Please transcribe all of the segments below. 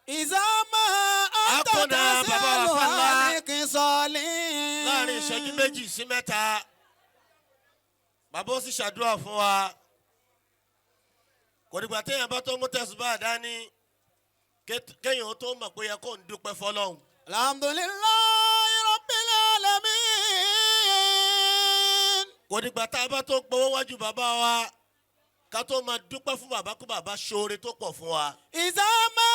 Ìzámà Akọ̀nà bàbá wa Fálá. àǹtàtàsílù Láàrin ìṣẹ́jú 2 sí 3, bàbá ó sì ṣàdúrà fún wa. Kò dìgbà téèyàn bá tó mú tẹ̀sùbá dání kéèyàn ó tó mọ̀ pé yẹ kó ń dúpẹ́ fọlọ́hún. Alhamdulillahi rabbil alamin. Kò dìgbà tá a bá tó gbowó wájú bàbá wa ká tó máa dúpẹ́ fún bàbá kó bàbá ṣoore tó pọ̀ fún wa. Ìzámà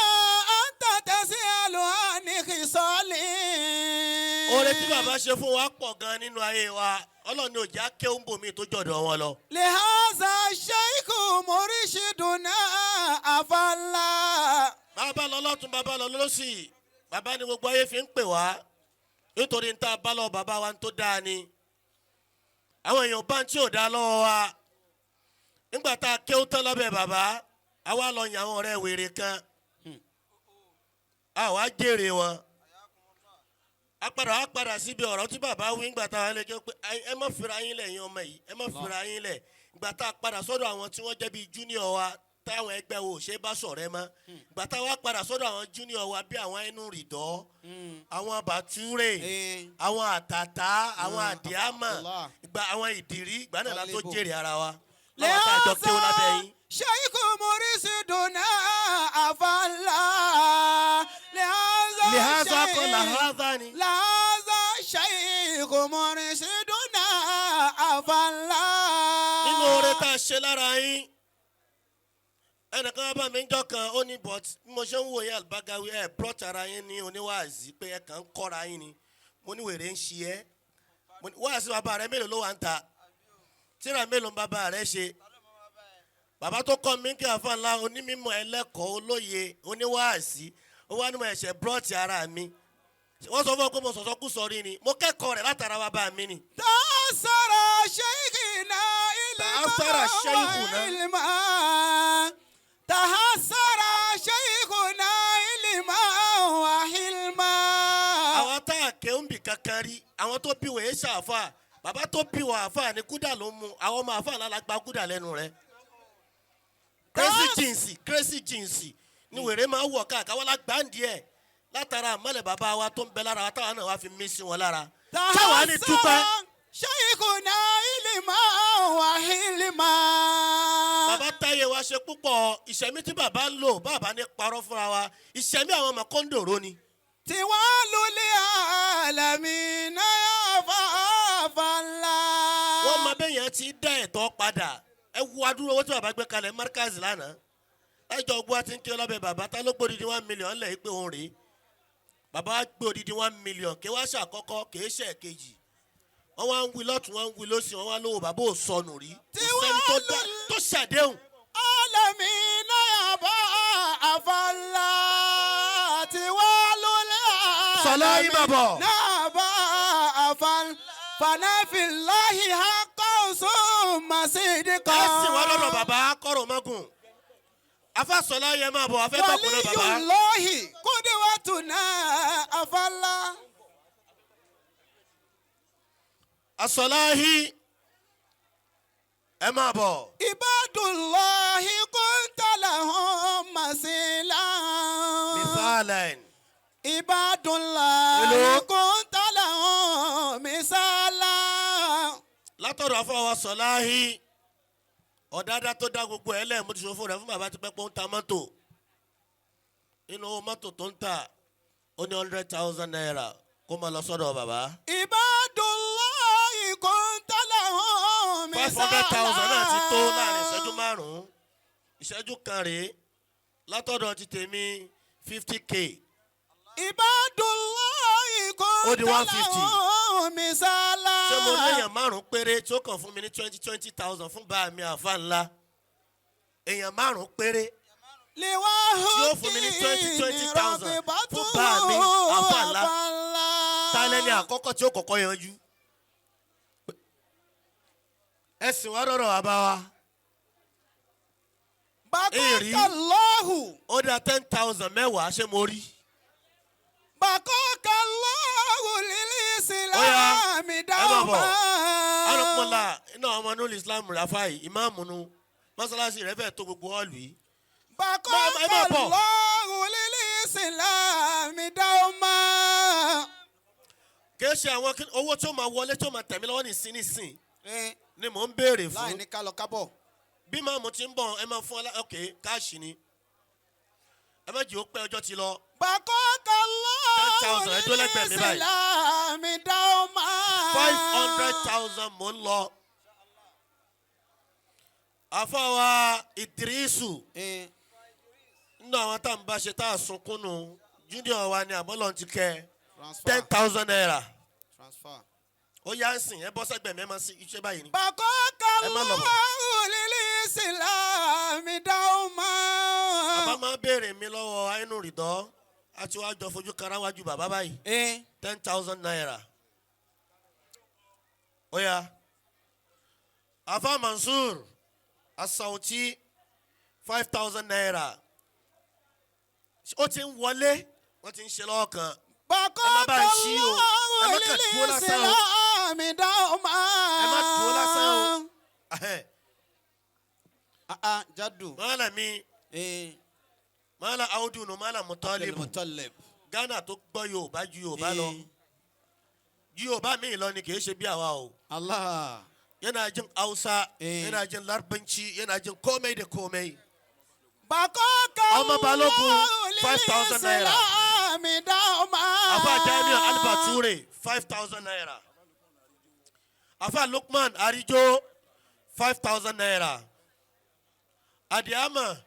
àǹtàtàsílù àníkìsọ́lì. Oore tí bàbá ṣe fún wa pọ̀ gan nínú ayé wa. Ọlọ́run ní òjá kéwòn bòmí tó jọ̀dọ̀ wọn lọ. لهذا الشيخ مرشدنا أفلا. Bàbá lọ lọ́tún, bàbá lọ lọ́sì, bàbá ni gbogbo ayé fi ń pè wá nítorí níta bá lọ bàbá wa tó dáa ni. Àwọn èèyàn bá ń tí ò dáa lọ́wọ́ wa nígbà tá a kéwú tán lábẹ́ bàbá, àwa lọ yàn àwọn ọ̀rẹ́ wèrè kan, àwa jèrè wọn. A padà wá padà síbi ọ̀rọ̀ tí bàbá wí ńgbà tá a lè jẹ́ pé ẹ má fira yín lẹ̀, yín ọmọ yìí, ẹ má fira yín lẹ̀. Ìgbà tá a padà sọ́dọ̀ àwọn tí wọ́n jẹ́ bíi junior wa, táwọn ẹgbẹ́ wo ò ṣe bá ṣọ̀rẹ́ mọ́, ìgbà tá a wá padà sọ́dọ̀ àwọn junior wa bí àwọn inú rìdọ́, àwọn bàtúrè, àwọn àtàtà, àwọn àdìámà, Allah. ìgbà àwọn ìdìrí, ìgbà náà la tó Tọ́lébò. jèrè ara wa láwọn tá a jọ kéwú lábẹ́ yín. شيخ مرشدنا أفلا. لهذا لهذا الشيخ kọ́ لهذا ni. لهذا الشيخ مرشدنا أفلا. Nínú oore tá a ṣe lára yín, ẹnìkan wá bá mi ń jọ kan, ó ní, "But bí mo ṣe ń wò yín, Albagawi, ẹ brought ara yín ní oníwàásí pé ẹ kàn ń kọ́ra yín ni." Mo ní, "Wèrè ń ṣe ẹ́." Mo ní, "Wáàsí bàbá rẹ mélòó ló wà ń ta? Tíra mélòó ń bàbá rẹ ṣe?" Bàbá tó kọ́ mi kí àfa ńlá, onímọ̀, ẹlẹ́kọ̀ọ́, olóye, oníwàásí, ó wá ní mo ẹ̀ṣẹ̀ brought ara mi. Wọ́n sọ fún ọ pé mo sọ̀sọ́ kú sọrí ni. Mo kẹ́kọ̀ọ́ rẹ̀ látara bàbá mi ni. تأثر شيخنا علما. تأثر شيخنا. وعلما. تأثر شيخنا علما وحلما. Àwọn tá a kẹ́ ń bì kankan rí, àwọn tó bí wòye ṣàfà, bàbá tó bí wọ àfà ní kúdà ló mú àwọn ọmọ àfà ńlá gba kúdà lẹ́nu rẹ̀. Crazy jeans, crazy jeans ni wèrè máa wọ̀ káàkiri. Àwọn alágbàǹdì ẹ̀ látara àmọ́lẹ̀ bàbá wa tó ń bẹ lára wa, táwa náà wá fi mí sí wọn lára. Táwa ní dúpẹ́. شيخنا علما وحلما. Bàbá táyé wa ṣe púpọ̀. Ìṣẹ̀mí tí bàbá ń lò, bàbá ní parọ́ fúnra wa, ìṣẹ̀mí àwọn ọmọ kọ́ńdòrò ni. tiwalu العالمين يا فافلا. Wọ́n mọ bẹ́yẹn ti dá ẹ̀tọ́ padà. Ẹ wo adúrò owó tí bàbá gbé kalẹ̀ Markaz lánàá. Ẹjọ́ ogun wa ti ń kí ọlọ́bẹ̀ bàbá tá ló gbé odidi 1 million lẹ̀ pé òun rèé. Bàbá wa gbé odidi 1 million kí wá ṣàkọ́kọ́, kì í ṣe ẹ̀kejì. Wọ́n wá ń wí lọ́tún, wọ́n ń wí lọ́sì, wọ́n wá lówó bàbá ò sọnù rí. Kò sẹ́ni tó tó ṣàdéhùn. العالمين يا فافلا tiwalu Sọlá yín bàbọ̀. العالمين فافل فنافي الله حقا ثم صدقا. Ẹ sì wá lọ́dọ̀ bàbá kọ́rọ̀ mọ́gùn. Afásọlá yẹn máa bọ̀, afẹ́ tọkùnrin bàbá. ولي الله قدوتنا أفلا. Asọláhí, ẹ máa bọ̀. عباد الله كنت لهم مثيلا. مثالا. عباد الله Hello. كنت لهم مثالا. Látọ̀dọ̀ afọwọ́ sọláhí ọ̀dádá tó dá gbogbo ẹ̀ lẹ́ẹ̀, mo ti sọ fún rẹ̀ fún bàbá ti pẹ́ pé ó ń ta mọ́tò. Nínú owó mọ́tò tó ń tà, ó ní ₦100,000 kó máa lọ sọ́dọ̀ bàbá. عباد الله كنت لهم 500,000 náà ti tó láàrin مثالا. ìṣẹ́jú 5, ìṣẹ́jú kan rèé. Látọ̀dọ̀ ti tèmi, 50K. عباد الله Ó di كنت 150. لهم مثالا. Ṣé mo ní èèyàn márùn péré tí ó kàn fún mi ní twenty twenty thousand fún bá mi àfa ńlá? Èèyàn márùn péré tí ó fún mi ní twenty twenty thousand fún bá mi àfa ńlá. Ta lẹni àkọ́kọ́ tí ó kọ́kọ́ yanjú? Ẹ sì wá rọrọ wá bá wa. Èrí. بقاك الله. Ó dá 10,000 mẹ́wàá, ṣé mo rí? بقاك الله Ó yá, للإسلام ẹ máa bọ̀. دوما. Alùpùpù iná ọmọ nínú Islam rafai ìmáàmù nu mọ́sálásí rẹ̀ fẹ́ tó gbogbo ọ̀lù yìí. بقاك ẹ máa bọ̀. الله للإسلام. ṣe àwọn owó tó máa wọlé tó máa tẹ̀mí lọ́wọ́ nísìn nísìn Eh, ni mò ń béèrè láì fún. ní ká lọ kábọ̀. Bí màmú ti ń bọ̀, ẹ máa fún ọ ok, cash ni. Ẹ má jẹ́ ó pẹ́, ọjọ́ ti lọ. Bàkọ́kọ́. 10,000, ẹ dúró lẹ́gbẹ̀ẹ́ mi báyìí. Ìsìlámì dáhùn. 500,000 mò ń lọ. Àfọwà Ìdírísù nínú àwọn tá à ń bá ṣe tá a sunkún nù, junior wa ni, àmọ́ lọ́n ti kẹ́ Transfer. ₦10,000. Transfer. Ó yá ń sìn, ẹ bọ́ sẹ́gbẹ̀ẹ́ mi, ẹ máa sí iṣẹ́ báyìí ni. Bàkọ́kọ́. Ẹ má lọ bọ̀. Ìsìlámì dáhùn. Bàbá máa béèrè mi lọ́wọ́ àínú rìdọ́ àti wàá jọ fojú kara wájú bàbá báyìí. ₦10,000. Ó yá, Afa Mansur Asauti, ₦5,000. Ó ti ń wọlé, wọ́n ti ń ṣe lọ́wọ́ kan. Ẹ má bá a ṣí o. Ẹ má kàn dúró lásán o. Ìsìlámì dáhùn. Ẹ má dúró lásán o. Ahẹ́. Ah ah, jadu. Mọ́lá mi, mọ́lá Audu nù, mọ́lá Mutalibu. Mutalib. Ghana tó gbọ́ Yorùbá ju Yorùbá lọ. Ju Yorùbá mi lọ ni, kì í ṣe bí àwa o. Allah. Yana jin Hausa, yana jin Larbanci, yana jin komai da komai. Bàkọ́kọ́. Ọmọ Balógun, ₦5,000. Ìsìlámì dáhùn. Afa Jamiu Albature, ₦5,000. Afa Lukman Arijo, ₦5,000. Adiama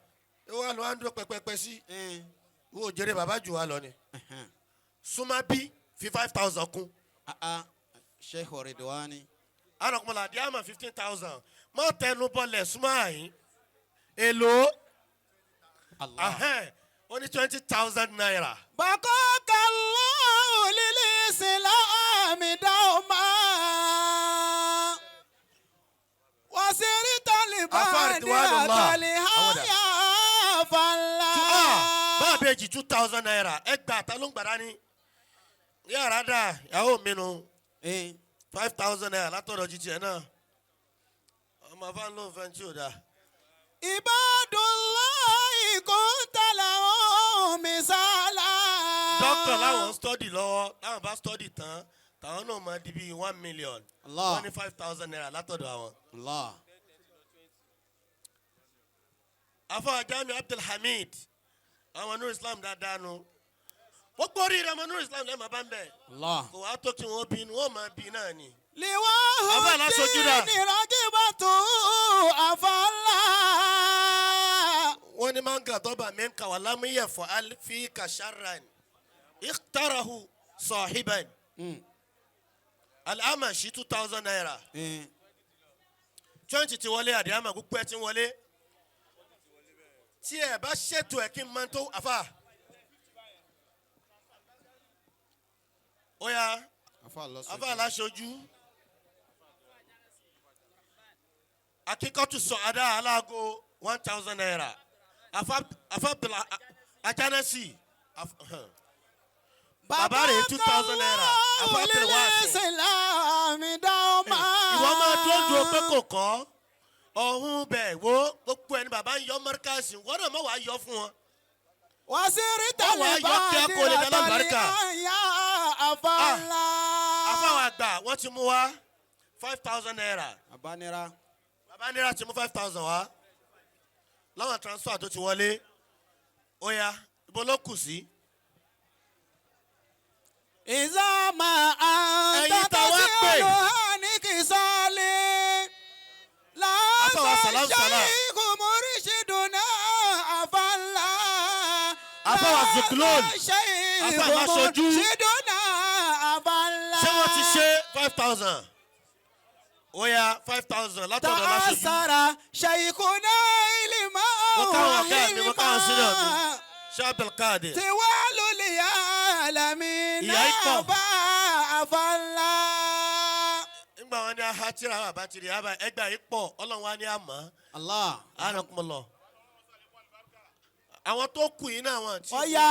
ìwọ ló wá ń dúró pẹpẹpẹ sí ìwọ òjèrè bàbá jù wá lọ ni. Súnmọ́ fi 5,000 kún. Ah ah, Sheikh Ridwani. Anakumala Adiama, 15,000. Mọ́ tẹnu bọ́lẹ̀, súnmọ́ àyín èlò. Allah. Ahẹ́n, ó ní ₦20,000. Bàkọ́kọ́ lílì ìsìlámì dáhùn. Wàsírí tálíbà Afa ní Ridwanullah. àtàlẹ́ Àwọn dà? àyà fàlà. Báà bẹ́ẹ̀jì, ₦2,000. Ẹ gbà, ta ló ń gbàdá ní yàrá dà yàwó mi nu. ₦5,000 látọ̀dọ̀ jíjẹ ẹ̀ náà. Ọmọ afáàn ló ń fẹ́ tí ò dáa. Ibadullahi kunta lahum misala. Dókítà láwọn ń study lọ́wọ́, táwọn bá study tán, táwọn náà máa di bíi 1 million. Allah. Wọ́n ní ₦5,000 látọ̀dọ̀ àwọn. Allah. Afa Jamiu Abdulhamid, àwọn Nur Islam dáadáa nu. Wọ́n gbórí rẹ̀, ọmọ Nur Islam lẹ́ẹ̀ máa bá ń bẹ̀. Allah. Kò wá tó kí wọ́n bínú, wọ́n máa bí náà ni. Liwa Afa aláṣojú dà? ní ragibatu afala. Wọ́n ní máa ń gàdọ́bà mi ń kà wà lámúyẹ̀ fọ́ alifi kasharan ikhtarahu sahiban. Alamashi, ₦2,000. 20 ti wọlé. Àdìyàmà gbogbo ẹ ti ń wọlé. Tí ẹ bá ṣètò ẹ kí n máa tó àfà. Ó yá. Afa aláṣojú. Àfà aláṣojú, akíkọ́tù sọ adá aláàgó, ₦1,000. Àfà àfà Abdul Ajanasi, bàbá rẹ̀, ₦2,000. Afa Abdul Wasi. Ìsìlámì dáhùn. Ìwọ máa dúró dúró pé kò kọ́ ọ̀hún bẹ̀ wo gbogbo ẹni bàbá ń yọ mọ́ríkàsì, wọ́n náà mọ̀ wá yọ fún wọn. Wàsírí Wọ́n wá tálíbà yọ kí a kò lè dá lálùbáríkà. àyà afala. Afáwọn àgbà, wọ́n ti mú wá ₦5,000. Abanira. Bàbá nira ti mú 5,000 wá láwọn transfer tó ti wọlé. Ó yá, ibo ló kù sí? Ìzámà Ẹ̀yin tá wá pè. àǹtàtà ní kìsọ́lé. Àfàwà Salam Salam. Ṣéyíkù Mùríṣídùnà àfàlà. Àfàwà Zuklol. Ṣéyíkù Àfà Aláṣojú. Mùríṣídùnà àfàlà. Ṣé wọ́n ti ṣe 5,000? Ó yá, 5,000 látọ̀dọ̀ Aláṣojú. Tàásàrà ṣèyíkùnà ìlímọ̀ Mo káwọn ọ̀gá mi, mo káwọn senior mi. Ṣé Abdulkadir. Tiwalu liyalamina Ìyá ikọ̀. bá àfàlà. Nígbà wọn ní aha tíra àwọn àbá tiri àbá ẹgbà yìí pọ̀, Ọlọ́run wa ní àmọ́. Allah. Àrùnkùnmọ̀lọ̀ àwọn tó kù yìí náà wọn ti. Ọ̀ya.